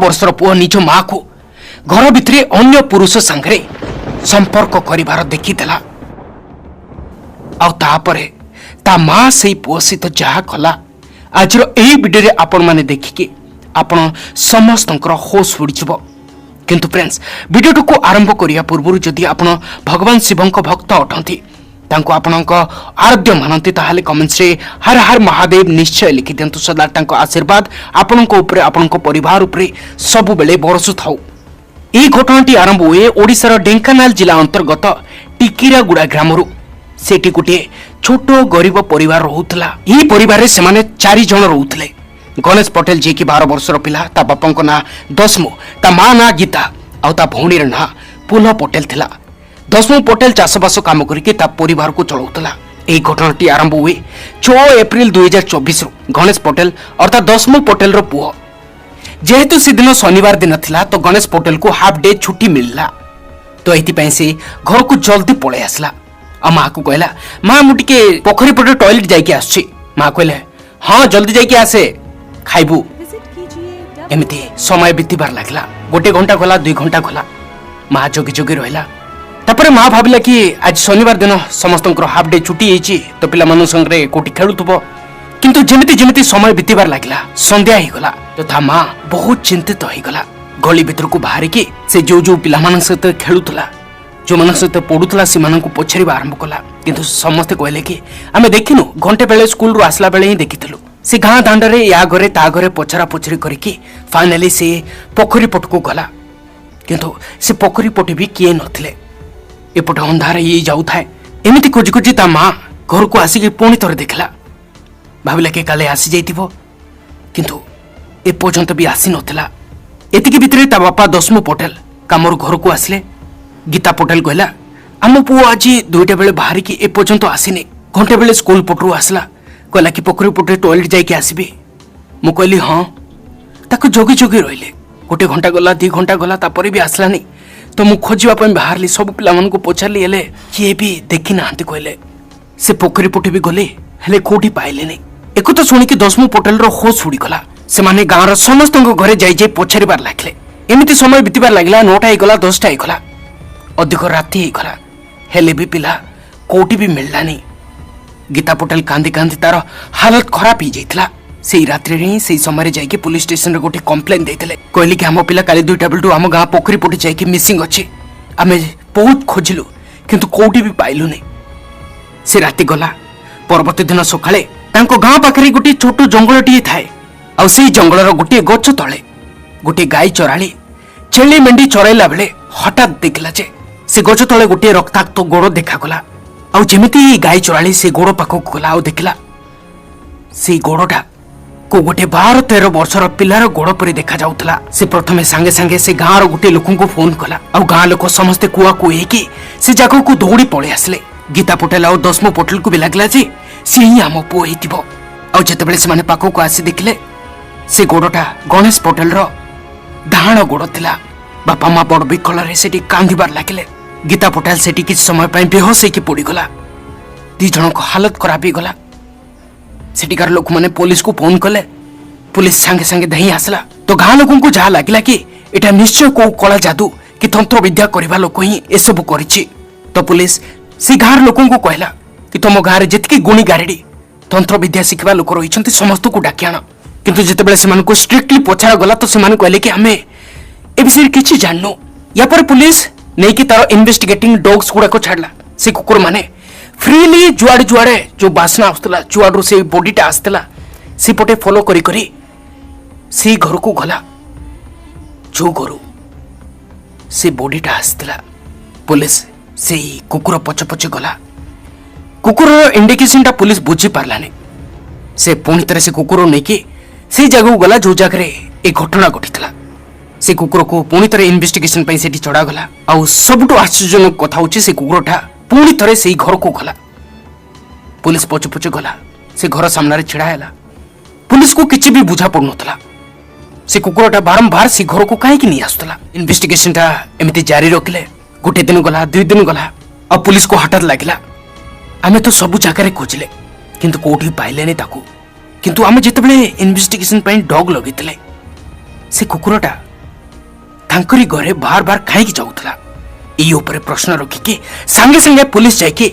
ବର୍ଷର ପୁଅ ନିଜ ମାଆକୁ ଘର ଭିତରେ ଅନ୍ୟ ପୁରୁଷ ସାଙ୍ଗରେ ସମ୍ପର୍କ କରିବାର ଦେଖିଦେଲା। ଆଉ ତାପରେ ତା ମା ସେଇ ପୁଅ ସହିତ ଯାହା କଲା, ଆଜିର ଏହି ଭିଡ଼ିଓରେ ଆପଣମାନେ ଦେଖିକି ଆପଣ ସମସ୍ତଙ୍କର ହୋସ୍ ଉଡ଼ିଯିବ। କିନ୍ତୁ ଫ୍ରେଣ୍ଡସ୍, ଭିଡ଼ିଓଟିକୁ ଆରମ୍ଭ କରିବା ପୂର୍ବରୁ ଯଦି ଆପଣ ଭଗବାନ ଶିବଙ୍କ ଭକ୍ତ ଅଟନ୍ତି, ତାଙ୍କୁ ଆପଣଙ୍କ ଆରାଧ୍ୟ ମାନନ୍ତି, ତାହେଲେ କମେଣ୍ଟସରେ ହର ହର ମହାଦେବ ନିଶ୍ଚୟ ଲିଖିଦିଅନ୍ତୁ। ସଦା ତାଙ୍କ ଆଶୀର୍ବାଦ ଆପଣଙ୍କ ଉପରେ, ଆପଣଙ୍କ ପରିବାର ଉପରେ ସବୁବେଳେ ବରସୁଥାଉ। ଏହି ଘଟଣାଟି ଆରମ୍ଭ ହୁଏ ଓଡ଼ିଶାର ଢେଙ୍କାନାଳ ଜିଲ୍ଲା ଅନ୍ତର୍ଗତ ଟିକିରାଗୁଡ଼ା ଗ୍ରାମରୁ। ସେଠି ଗୋଟିଏ ଛୋଟ ଗରିବ ପରିବାର ରହୁଥିଲା। ଏହି ପରିବାରରେ ସେମାନେ 4 ଜଣ ରହୁଥିଲେ। ଗଣେଶ ପଟେଲ, ଯିଏକି 12 ବର୍ଷର ପିଲା, ତା ବାପାଙ୍କ ନାଁ ଦଶମୁ, ତା ମା ନାଁ ଗୀତା ଆଉ ତା ଭଉଣୀର ନାଁ ପୁଲ ପଟେଲ ଥିଲା। ଦଶମୁ ପଟେଲ ଚାଷବାସ କାମ କରିକି ତା ପରିବାରକୁ ଚଳାଉଥିଲା। ଏହି ଘଟଣାଟି ଆରମ୍ଭ ହୁଏ 6 ଏପ୍ରିଲ 2024ରୁ। ଗଣେଶ ପଟେଲ ଅର୍ଥାତ୍ ଦଶମୁ ପଟେଲର ପୁଅ, ଯେହେତୁ ସେଦିନ ଶନିବାର ଦିନ ଥିଲା, ତ ଗଣେଶ ପଟେଲକୁ ହାଫ୍ ଡେ ଛୁଟି ମିଳିଲା। ତ ଏଥିପାଇଁ ସେ ଘରକୁ ଜଲ୍ଦି ପଳେଇ ଆସିଲା ଆଉ ମାକୁ କହିଲା, ମା, ମୁଁ ଟିକେ ପୋଖରୀ ପଟେ ଟଏଲେଟ୍ ଯାଇକି ଆସୁଛି। ମା କହିଲେ, ହଁ, ଜଲ୍ଦି ଯାଇକି ଆସେ, ଖାଇବୁ। ଏମିତି ସମୟ ବିତିବାର ଲାଗିଲା। ଗୋଟେ ଘଣ୍ଟା ଗଲା, 2 ଘଣ୍ଟା ଗଲା, ମା ଜଗି ଜଗି ରହିଲା। ତାପରେ ମା ଭାବିଲା କି ଆଜି ଶନିବାର ଦିନ ସମସ୍ତଙ୍କର ହାଫ୍ ଡେ ଛୁଟି ହେଇଛି, ତ ପିଲାମାନଙ୍କ ସାଙ୍ଗରେ କୋଉଠି ଖେଳୁଥିବ। କିନ୍ତୁ ଯେମିତି ଯେମିତି ସମୟ ବିତିବାର ଲାଗିଲା, ସନ୍ଧ୍ୟା ହେଇଗଲା, ତ ତା ମା ବହୁତ ଚିନ୍ତିତ ହେଇଗଲା। ଗଳି ଭିତରକୁ ବାହାରିକି ସେ ଯୋଉ ଯୋଉ ପିଲାମାନଙ୍କ ସହିତ ଖେଳୁଥିଲା, ଯୋଉମାନଙ୍କ ସହିତ ପଢୁଥିଲା, ସେମାନଙ୍କୁ ପଚାରିବା ଆରମ୍ଭ କଲା। କିନ୍ତୁ ସମସ୍ତେ କହିଲେ କି ଆମେ ଦେଖିନୁ, ଘଣ୍ଟେ ବେଳେ ସ୍କୁଲରୁ ଆସିଲା ବେଳେ ହିଁ ଦେଖିଥିଲୁ। ସେ ଗାଁ ଦାଣ୍ଡରେ ୟା ଘରେ ତା ଘରେ ପଚରା ପଚରି କରିକି ଫାଇନାଲି ସେ ପୋଖରୀ ପଟକୁ ଗଲା। କିନ୍ତୁ ସେ ପୋଖରୀ ପଟେ ବି କିଏ ନଥିଲେ। ଏପଟେ ଅନ୍ଧାର ହେଇ ଯାଉଥାଏ। ଏମିତି ଖୋଜି ଖୋଜି ତା ମା ଘରକୁ ଆସିକି ପୁଣି ଥରେ ଦେଖିଲା। ଭାବିଲା କି କାଳେ ଆସିଯାଇଥିବ, କିନ୍ତୁ ଏପର୍ଯ୍ୟନ୍ତ ବି ଆସିନଥିଲା। ଏତିକି ଭିତରେ ତା ବାପା ଦଶମୁ ପଟେଲ କାମରୁ ଘରକୁ ଆସିଲେ। ଗୀତା ପଟେଲ କହିଲା, ଆମ ପୁଅ ଆଜି 2ଟା ବେଳେ ବାହାରିକି ଏପର୍ଯ୍ୟନ୍ତ ଆସିନି। ଘଣ୍ଟେ ବେଳେ ସ୍କୁଲ ପଟରୁ ଆସିଲା, କହିଲା କି ପୋଖରୀ ପଟେ ଟଏଲେଟ୍ ଯାଇକି ଆସିବି। ମୁଁ କହିଲି ହଁ। ତାକୁ ଜଗି ଜଗି ରହିଲେ। ଗୋଟେ ଘଣ୍ଟା ଗଲା, 2 ଘଣ୍ଟା ଗଲା, ତାପରେ ବି ଆସିଲାନି। ତ ମୁଁ ଖୋଜିବା ପାଇଁ ବାହାରିଲି, ସବୁ ପିଲାମାନଙ୍କୁ ପଚାରିଲି, ହେଲେ କିଏ ବି ଦେଖିନାହାନ୍ତି କହିଲେ। ସେ ପୋଖରୀ ପଟେ ବି ଗଲେ, ହେଲେ କୋଉଠି ପାଇଲେନି। ଏକଥା ଶୁଣିକି ଦଶମୁ ପଟେଲର ହୋସ୍ ଉଡ଼ିଗଲା। ସେମାନେ ଗାଁର ସମସ୍ତଙ୍କ ଘରେ ଯାଇ ଯାଇ ପଚାରିବାର ଲାଗିଲେ। ଏମିତି ସମୟ ବିତିବାର ଲାଗିଲା। 9ଟା ହେଇଗଲା, 10ଟା ହେଇଗଲା, ଅଧିକ ରାତି ହେଇଗଲା, ହେଲେ ବି ପିଲା କୋଉଠି ବି ମିଳିଲାନି। ଗୀତା ପଟେଲ କାନ୍ଦି କାନ୍ଦି ତାର ହାଲତ ଖରାପ ହେଇଯାଇଥିଲା। ସେଇ ରାତ୍ରିରେ ହିଁ ସେଇ ସମୟରେ ଯାଇକି ପୋଲିସ ଷ୍ଟେସନରେ ଗୋଟେ କମ୍ପ୍ଲେନ୍ ଦେଇଥିଲେ। କହିଲେ କି ଆମ ପିଲା କାଲି 2ଟା ବେଳଠୁ ଆମ ଗାଁ ପୋଖରୀ ପଟେ ଯାଇକି ମିସିଂ ଅଛି। ଆମେ ବହୁତ ଖୋଜିଲୁ, କିନ୍ତୁ କୋଉଠି ବି ପାଇଲୁନି। ସେ ରାତି ଗଲା। ପରବର୍ତ୍ତୀ ଦିନ ସକାଳେ ତାଙ୍କ ଗାଁ ପାଖରେ ଗୋଟିଏ ଛୋଟ ଜଙ୍ଗଲଟିଏ ଥାଏ। ଆଉ ସେଇ ଜଙ୍ଗଲର ଗୋଟିଏ ଗଛ ତଳେ ଗୋଟିଏ ଗାଈ ଚରାଳି ଛେଳି ମେଣ୍ଢି ଚରାଇଲା ବେଳେ ହଠାତ୍ ଦେଖିଲା ଯେ ସେ ଗଛ ତଳେ ଗୋଟିଏ ରକ୍ତାକ୍ତ ଗୋଡ଼ ଦେଖାଗଲା। ଆଉ ଯେମିତି ଗାଈ ଚରାଳି ସେ ଗୋଡ଼ ପାଖକୁ ଗଲା ଆଉ ଦେଖିଲା, ସେଇ ଗୋଡ଼ଟା କୁ ଗୋଟିଏ 12-13 ବର୍ଷର ପିଲାର ଗୋଡ଼ ପରି ଦେଖାଯାଉଥିଲା। ସେ ପ୍ରଥମେ ସାଙ୍ଗେ ସାଙ୍ଗେ ସେ ଗାଁର ଗୋଟିଏ ଲୋକଙ୍କୁ ଫୋନ କଲା ଆଉ ଗାଁ ଲୋକ ସମସ୍ତେ କୁଆକୁ ହେଇକି ସେ ଜାଗାକୁ ଦୌଡ଼ି ପଳେଇ ଆସିଲେ। ଗୀତା ପଟେଲ ଆଉ ଦଶମ ପଟେଲକୁ ବି ଲାଗିଲା ଯେ ସିଏ ହିଁ ଆମ ପୁଅ ହେଇଥିବ। ଆଉ ଯେତେବେଳେ ସେମାନେ ପାଖକୁ ଆସି ଦେଖିଲେ, ସେ ଗୋଡ଼ଟା ଗଣେଶ ପଟେଲର ଡାହାଣ ଗୋଡ଼ ଥିଲା। ବାପା ମା ବଡ଼ ବିକଳରେ ସେଠି କାନ୍ଦିବାର ଲାଗିଲେ। ଗୀତା ପଟେଲ ସେଠି କିଛି ସମୟ ପାଇଁ ବେହୋସ ହେଇକି ପଡ଼ିଗଲା। 2 ଜଣଙ୍କ ହାଲତ ଖରାପ ହେଇଗଲା। ସେଠିକାର ଲୋକମାନେ ପୋଲିସକୁ ଫୋନ କଲେ। ପୋଲିସ ସାଙ୍ଗେ ସାଙ୍ଗେ ଧାଇଁ ଆସିଲା। ତ ଗାଁ ଲୋକଙ୍କୁ ଯାହା ଲାଗିଲା କି ଏଟା ନିଶ୍ଚୟ କୋଉ କଳା ଯାଦୁ କି ତନ୍ତ୍ର ବିଦ୍ୟା କରିବା ଲୋକ ହିଁ ଏସବୁ କରିଛି। ତ ପୋଲିସ ସେ ଗାଁର ଲୋକଙ୍କୁ କହିଲା କି ତମ ଗାଁରେ ଯେତିକି ଗୁଣି ଗାରେଡ଼ି ତନ୍ତ୍ର ବିଦ୍ୟା ଶିଖିବା ଲୋକ ରହିଛନ୍ତି, ସମସ୍ତଙ୍କୁ ଡାକି ଆଣ। କିନ୍ତୁ ଯେତେବେଳେ ସେମାନଙ୍କୁ ଷ୍ଟ୍ରିକ୍ଟଲି ପଚରାଗଲା, ତ ସେମାନେ କହିଲେ କି ଆମେ ଏ ବିଷୟରେ କିଛି ଜାଣିନୁ। ୟା ପରେ ପୋଲିସ ନେଇକି ତାର ଇନଭେଷ୍ଟିଗେଟିଂ ଡଗ୍ସ ଗୁଡାକ ଛାଡ଼ିଲା। ସେ କୁକୁରମାନେ ଫ୍ରିଲି ଯୁଆଡ଼େ ଯୁଆଡ଼େ ଯୋଉ ବାସ୍ନା ଆସୁଥିଲା, ଯୁଆଡ଼ୁ ସେଇ ବଡିଟା ଆସିଥିଲା, ସେପଟେ ଫଲୋ କରି କରି ସେଇ ଘରକୁ ଗଲା ଯୋଉ ଘରୁ ସେ ବଡିଟା ଆସିଥିଲା। ପୋଲିସ ସେଇ କୁକୁର ପଛେ ପଛେ ଗଲା। କୁକୁରର ଇଣ୍ଡିକେସନଟା ପୋଲିସ ବୁଝିପାରିଲାନି। ସେ ପୁଣି ଥରେ ସେ କୁକୁର ନେଇକି ସେଇ ଜାଗାକୁ ଗଲା ଯୋଉ ଜାଗାରେ ଏ ଘଟଣା ଘଟିଥିଲା। ସେ କୁକୁରକୁ ପୁଣି ଥରେ ଇନଭେଷ୍ଟିଗେସନ ପାଇଁ ସେଠି ଚଢ଼ାଗଲା। ଆଉ ସବୁଠୁ ଆଶ୍ଚର୍ଯ୍ୟଜନକ କଥା ହଉଛି, ସେ କୁକୁରଟା ପୁଣି ଥରେ ସେଇ ଘରକୁ ଗଲା। ପୋଲିସ ପଛେ ପଛେ ଗଲା, ସେ ଘର ସାମ୍ନାରେ ଛିଡ଼ା ହେଲା। ପୋଲିସକୁ କିଛି ବି ବୁଝା ପଡୁନଥିଲା, ସେ କୁକୁରଟା ବାରମ୍ବାର ସେ ଘରକୁ କାହିଁକି ନେଇ ଆସୁଥିଲା। ଇନଭେଷ୍ଟିଗେସନଟା ଏମିତି ଜାରି ରଖିଲେ। ଗୋଟେ ଦିନ ଗଲା, 2 ଦିନ ଗଲା, ଆଉ ପୋଲିସକୁ ହଠାତ୍ ଲାଗିଲା ଆମେ ତ ସବୁ ଜାଗାରେ ଖୋଜିଲେ, କିନ୍ତୁ କୋଉଠି ପାଇଲେନି ତାକୁ। କିନ୍ତୁ ଆମେ ଯେତେବେଳେ ଇନଭେଷ୍ଟିଗେସନ ପାଇଁ ଡଗ୍ ଲଗେଇଥିଲେ, ସେ କୁକୁରଟା ତାଙ୍କରି ଘରେ ବାର ବାର କାହିଁକି ଯାଉଥିଲା? ଏଇ ଉପରେ ପ୍ରଶ୍ନ ରଖିକି ସାଙ୍ଗେ ସାଙ୍ଗେ ପୋଲିସ ଯାଇକି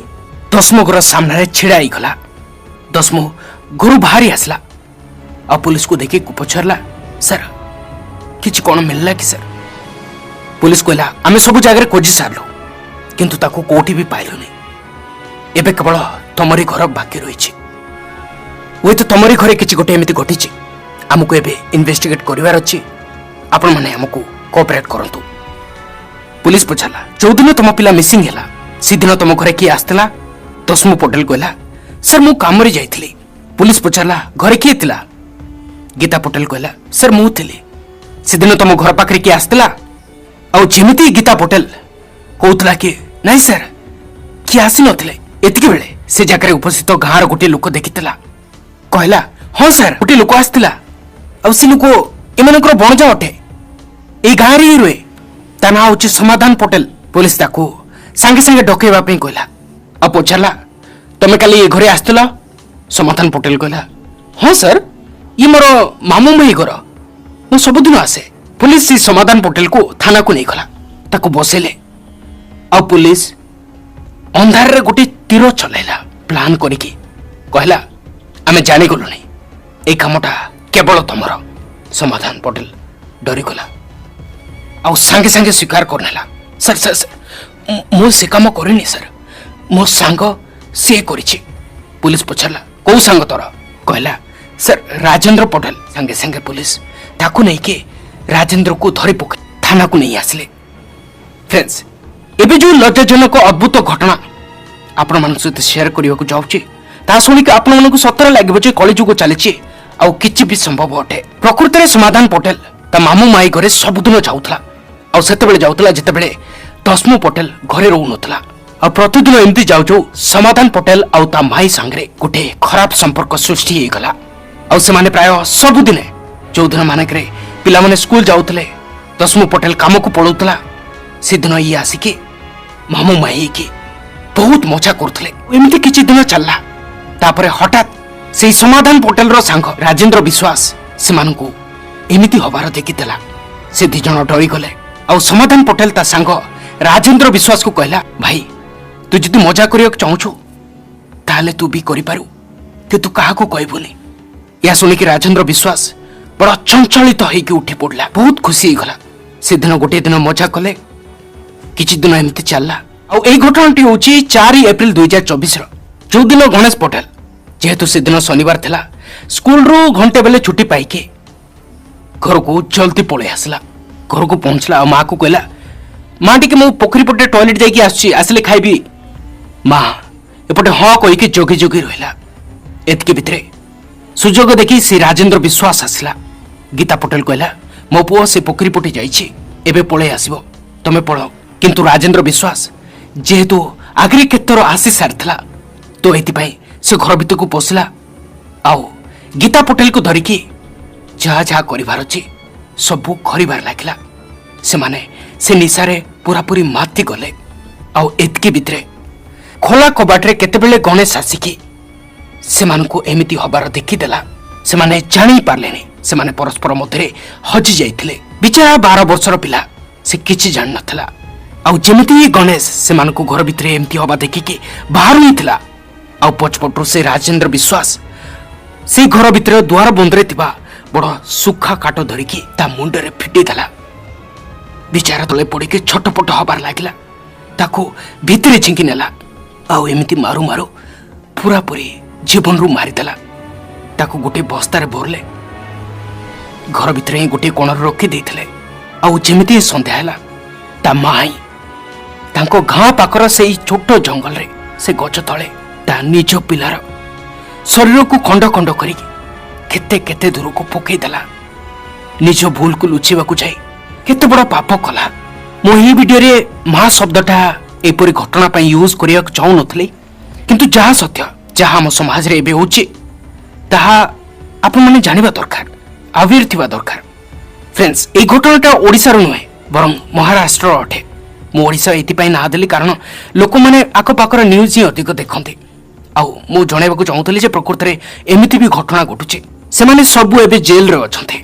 ଦଶମ ଘର ସାମ୍ନାରେ ଛିଡ଼ା ହେଇଗଲା। ଦଶମ ଘରୁ ବାହାରି ଆସିଲା ଆଉ ପୋଲିସକୁ ଦେଖି ପଚାରିଲା, ସାର୍, କିଛି କ'ଣ ମିଳିଲା କି ସାର୍? ପୋଲିସ କହିଲା, ଆମେ ସବୁ ଜାଗାରେ ଖୋଜି ସାରିଲୁ, କିନ୍ତୁ ତାକୁ କୋଉଠି ବି ପାଇଲୁନି। ଏବେ କେବଳ ତମରି ଘର ବାକି ରହିଛି। ହୁଏତ ତମରି ଘରେ କିଛି ଗୋଟେ ଏମିତି ଘଟିଛି। ଆମକୁ ଏବେ ଇନଭେଷ୍ଟିଗେଟ୍ କରିବାର ଅଛି। ଆପଣମାନେ ଆମକୁ କୋଅପରେଟ୍ କରନ୍ତୁ। ପୋଲିସ ପଚାରିଲା, ଯୋଉଦିନ ତମ ପିଲା ମିସିଂ ହେଲା, ସେଦିନ ତମ ଘରେ କିଏ ଆସିଥିଲା? ଦଶମୁ ପଟେଲ କହିଲା, ସାର୍, ମୁଁ କାମରେ ଯାଇଥିଲି। ପୋଲିସ ପଚାରିଲା, ଘରେ କିଏ ଥିଲା? ଗୀତା ପଟେଲ କହିଲା, ସାର୍, ମୁଁ ଥିଲି। ସେଦିନ ତମ ଘର ପାଖରେ କିଏ ଆସିଥିଲା? ଆଉ ଯେମିତି ଗୀତା ପଟେଲ କହୁଥିଲା କି ନାଇଁ ସାର୍, କିଏ ଆସିନଥିଲେ, ଏତିକି ବେଳେ ସେ ଜାଗାରେ ଉପସ୍ଥିତ ଗାଁର ଗୋଟିଏ ଲୋକ ଦେଖିଥିଲା। କହିଲା, ହଁ ସାର୍, ଗୋଟିଏ ଲୋକ ଆସିଥିଲା ଆଉ ସେ ଲୋକ ଏମାନଙ୍କର ବଣଜା ଅଟେ, ଏଇ ଗାଁରେ ହିଁ ରୁହେ। ତା ନାଁ ହଉଛି ସମାଧାନ ପଟେଲ। ପୋଲିସ ତାକୁ ସାଙ୍ଗେ ସାଙ୍ଗେ ଡକେଇବା ପାଇଁ କହିଲା ଆଉ ପଚାରିଲା, ତମେ କାଲି ଏ ଘରେ ଆସିଥିଲ? ସମାଧାନ ପଟେଲ କହିଲା, ହଁ ସାର୍, ଇଏ ମୋର ମାମୁଁ ମାଇ ଘର, ମୁଁ ସବୁଦିନ ଆସେ। ପୋଲିସ ସେ ସମାଧାନ ପଟେଲକୁ ଥାନାକୁ ନେଇଗଲା। ତାକୁ ବସେଇଲେ ଆଉ ପୋଲିସ ଅନ୍ଧାରରେ ଗୋଟେ ତୀର ଚଲେଇଲା ପ୍ଲାନ୍ କରିକି। କହିଲା, ଆମେ ଜାଣିଗଲୁଣି, ଏଇ କାମଟା କେବଳ ତମର। ସମାଧାନ ପଟେଲ ଡରିଗଲା ଆଉ ସାଙ୍ଗେ ସାଙ୍ଗେ ସ୍ୱୀକାର କରିନେଲା, ସାର୍ ସାର୍ ସାର୍, ମୁଁ ସେ କାମ କରିନି ସାର୍, ମୋ ସାଙ୍ଗ ସିଏ କରିଛି। ପୋଲିସ ପଚାରିଲା, କୋଉ ସାଙ୍ଗ ତୋର? କହିଲା, ସାର୍, ରାଜେନ୍ଦ୍ର ପଟେଲ। ସାଙ୍ଗେ ସାଙ୍ଗେ ପୋଲିସ ତାକୁ ନେଇକି ରାଜେନ୍ଦ୍ରକୁ ଧରି ପକାଇ ଥାନାକୁ ନେଇ ଆସିଲେ। ଫ୍ରେଣ୍ଡସ୍, ଏବେ ଯୋଉ ଲଜ୍ଜାଜନକ ଅଦ୍ଭୁତ ଘଟଣା ଆପଣମାନଙ୍କ ସହିତ ସେୟାର କରିବାକୁ ଯାଉଛି, ତାହା ଶୁଣିକି ଆପଣମାନଙ୍କୁ ସତରେ ଲାଗିବ ଯେ କଳିଯୁଗ ଚାଲିଛି ଆଉ କିଛି ବି ସମ୍ଭବ ଅଟେ। ପ୍ରକୃତରେ ସମାଧାନ ପଟେଲ ତା ମାମୁଁ ମାଇ ଘରେ ସବୁଦିନ ଯାଉଥିଲା ଆଉ ସେତେବେଳେ ଯାଉଥିଲା ଯେତେବେଳେ ଦଶମୁ ପଟେଲ ଘରେ ରହୁନଥିଲା। ଆଉ ପ୍ରତିଦିନ ଏମିତି ଯାଉ ଯାଉ ସମାଧାନ ପଟେଲ ଆଉ ତା ମାଇ ସାଙ୍ଗରେ ଗୋଟେ ଖରାପ ସମ୍ପର୍କ ସୃଷ୍ଟି ହେଇଗଲା। ଆଉ ସେମାନେ ପ୍ରାୟ ସବୁଦିନେ, ଯୋଉଦିନ ମାନଙ୍କରେ ପିଲାମାନେ ସ୍କୁଲ ଯାଉଥିଲେ, ଦଶମୁ ପଟେଲ କାମକୁ ପଳଉଥିଲା, ସେଦିନ ଇଏ ଆସିକି ମାମୁଁ ମାଇ ହେଇକି ବହୁତ ମଜା କରୁଥିଲେ। ଏମିତି କିଛି ଦିନ ଚାଲିଲା। ତାପରେ ହଠାତ୍ ସେଇ ସମାଧାନ ପଟେଲର ସାଙ୍ଗ ରାଜେନ୍ଦ୍ର ବିଶ୍ୱାସ ସେମାନଙ୍କୁ ଏମିତି ହବାର ଦେଖିଥିଲା। ସେ ଦି ଜଣ ଡରିଗଲେ ଆଉ ସମାଧାନ ପଟେଲ ତା ସାଙ୍ଗ ରାଜେନ୍ଦ୍ର ବିଶ୍ୱାସକୁ କହିଲା, ଭାଇ, ତୁ ଯଦି ମଜା କରିବାକୁ ଚାହୁଁଛୁ ତାହେଲେ ତୁ ବି କରିପାରୁ, କିନ୍ତୁ କାହାକୁ କହିବୁନି। ଏହା ଶୁଣିକି ରାଜେନ୍ଦ୍ର ବିଶ୍ୱାସ ବଡ଼ ଚଞ୍ଚଳିତ ହେଇକି ଉଠି ପଡ଼ିଲା, ବହୁତ ଖୁସି ହେଇଗଲା। ସେଦିନ ଗୋଟିଏ ଦିନ ମଜା କଲେ। କିଛି ଦିନ ଏମିତି ଚାଲିଲା। ଆଉ ଏଇ ଘଟଣାଟି ହେଉଛି 4 ଏପ୍ରିଲ 2024ର, ଯୋଉଦିନ ଗଣେଶ ପଟେଲ, ଯେହେତୁ ସେଦିନ ଶନିବାର ଥିଲା, ସ୍କୁଲରୁ ଘଣ୍ଟେ ବେଳେ ଛୁଟି ପାଇକି ଘରକୁ ଜଲ୍ଦି ପଳେଇ ଆସିଲା। ଘରକୁ ପହଞ୍ଚିଲା ଆଉ ମାକୁ କହିଲା, ମା, ଟିକେ ମୁଁ ପୋଖରୀ ପଟେ ଟଏଲେଟ୍ ଯାଇକି ଆସୁଛି, ଆସିଲେ ଖାଇବି। ମା ଏପଟେ ହଁ କହିକି ଜଗି ଜଗି ରହିଲା। ଏତିକି ଭିତରେ ସୁଯୋଗ ଦେଖି ସେ ରାଜେନ୍ଦ୍ର ବିଶ୍ୱାସ ଆସିଲା। ଗୀତା ପଟେଲ କହିଲା, ମୋ ପୁଅ ସେ ପୋଖରୀ ପଟେ ଯାଇଛି, ଏବେ ପଳେଇ ଆସିବ, ତମେ ପଳାଅ। କିନ୍ତୁ ରାଜେନ୍ଦ୍ର ବିଶ୍ୱାସ ଯେହେତୁ ଆଗରେ କେତେଥର ଆସି ସାରିଥିଲା, ତ ଏଥିପାଇଁ ସେ ଘର ଭିତରକୁ ପଶିଲା ଆଉ ଗୀତା ପଟେଲକୁ ଧରିକି ଯାହା ଯାହା କରିବାର ଅଛି ସବୁ କରିବାର ଲାଗିଲା। ସେମାନେ ସେ ନିଶାରେ ପୁରାପୁରି ମାତି ଗଲେ। ଆଉ ଏତିକି ଭିତରେ ଖୋଲା କବାଟରେ କେତେବେଳେ ଗଣେଶ ଆସିକି ସେମାନଙ୍କୁ ଏମିତି ହବାର ଦେଖିଦେଲା, ସେମାନେ ଜାଣି ପାରିଲେନି। ସେମାନେ ପରସ୍ପର ମଧ୍ୟରେ ହଜି ଯାଇଥିଲେ। ବିଚାରା 12 ବର୍ଷର ପିଲା, ସେ କିଛି ଜାଣିନଥିଲା। ଆଉ ଯେମିତି ଗଣେଶ ସେମାନଙ୍କୁ ଘର ଭିତରେ ଏମିତି ହବା ଦେଖିକି ବାହାରୁ ହିଁ ଥିଲା, ଆଉ ପଛପଟରୁ ସେ ରାଜେନ୍ଦ୍ର ବିଶ୍ୱାସ ସେଇ ଘର ଭିତରେ ଦୁଆର ବନ୍ଧରେ ଥିବା ବଡ଼ ସୁଖା କାଠ ଧରିକି ତା ମୁଣ୍ଡରେ ଫିଟିଦେଲା। ବିଚାରା ତଳେ ପଡ଼ିକି ଛଟପଟ ହବାର ଲାଗିଲା। ତାକୁ ଭିତରେ ଝିଙ୍କି ନେଲା ଆଉ ଏମିତି ମାରୁ ମାରୁ ପୁରାପୁରି ଜୀବନରୁ ମାରିଦେଲା। ତାକୁ ଗୋଟିଏ ବସ୍ତାରେ ଭରିଲେ, ଘର ଭିତରେ ହିଁ ଗୋଟିଏ କୋଣରେ ରଖି ଦେଇଥିଲେ। ଆଉ ଯେମିତି ସନ୍ଧ୍ୟା ହେଲା, ତା ମା ହିଁ ତାଙ୍କ ଗାଁ ପାଖର ସେଇ ଛୋଟ ଜଙ୍ଗଲରେ ସେ ଗଛ ତଳେ ତା ନିଜ ପିଲାର ଶରୀରକୁ ଖଣ୍ଡ ଖଣ୍ଡ କରିକି କେତେ କେତେ ଦୂରକୁ ପକେଇଦେଲା। ନିଜ ଭୁଲକୁ ଲୁଚିବାକୁ ଯାଇ କେତେ ବଡ଼ ପାପ କଲା। ମୁଁ ଏହି ଭିଡ଼ିଓରେ ମା ଶବ୍ଦଟା ଏପରି ଘଟଣା ପାଇଁ ୟୁଜ୍ କରିବାକୁ ଚାହୁଁନଥିଲି, କିନ୍ତୁ ଯାହା ସତ୍ୟ, ଯାହା ଆମ ସମାଜରେ ଏବେ ହେଉଛି, ତାହା ଆପଣମାନେ ଜାଣିବା ଦରକାର, ଆୱେର୍ ଥିବା ଦରକାର। ଫ୍ରେଣ୍ଡସ୍, ଏଇ ଘଟଣାଟା ଓଡ଼ିଶାର ନୁହେଁ, ବରଂ ମହାରାଷ୍ଟ୍ରର ଅଟେ। ମୁଁ ଓଡ଼ିଶା ଏଥିପାଇଁ ନାଁ ଦେଲି କାରଣ ଲୋକମାନେ ଆଖପାଖର ନ୍ୟୁଜ୍ ହିଁ ଅଧିକ ଦେଖନ୍ତି। ଆଉ ମୁଁ ଜଣାଇବାକୁ ଚାହୁଁଥିଲି ଯେ ପ୍ରକୃତରେ ଏମିତି ବି ଘଟଣା ଘଟୁଛି। ସେମାନେ ସବୁ ଏବେ ଜେଲରେ ଅଛନ୍ତି।